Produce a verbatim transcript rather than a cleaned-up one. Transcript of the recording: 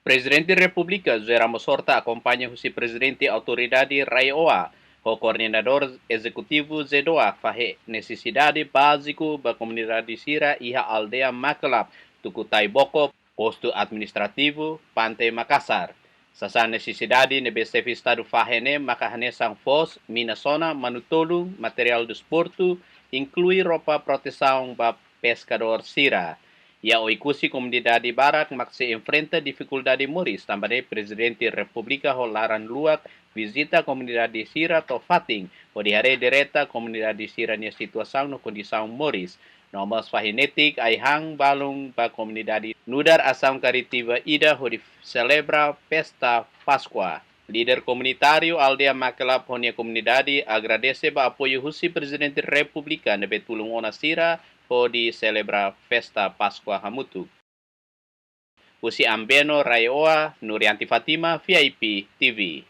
Prezidente Repúblika José Ramos Horta akompaña husi Prezidente Autoridade RAEOA ho Koordenadór Ezekutivu ZEEDOA fahe nesesidade báziku ba komunidade sira iha aldeia Makelap, Tuku Taiboko, Postu Administrativu Pante Makasar. Sasán nesesidade ne'ebé Xefe Estadu fahe ne'e maka hanesan foos, mina sona, manu-tolun, materiál desportu, inklui roupa protesaun ba peskadór sira. Iha Oekusi komunidade barak mak sei enfrenta difikuldade moris, tanba ne'e Prezidente Repúblika ho laran luak vizita komunidade sira to'o fatin, hodi haree direta komunidade sira-nia situasaun no kondisaun moris. No mós fahe netik ai-han balun ba komunidade nu'udar asaun kariativa ida hodi selebra festa Páskua. Líder komunitáriu aldeia Makelap ho nia komunidade agradese ba apoiu husi Prezidente Repúblika ne'ebé tulun ona sira hodi selebra festa Páskua hamutuk. Husi Ambeno, RAEOA, Nurianti Fatima, VIP TV.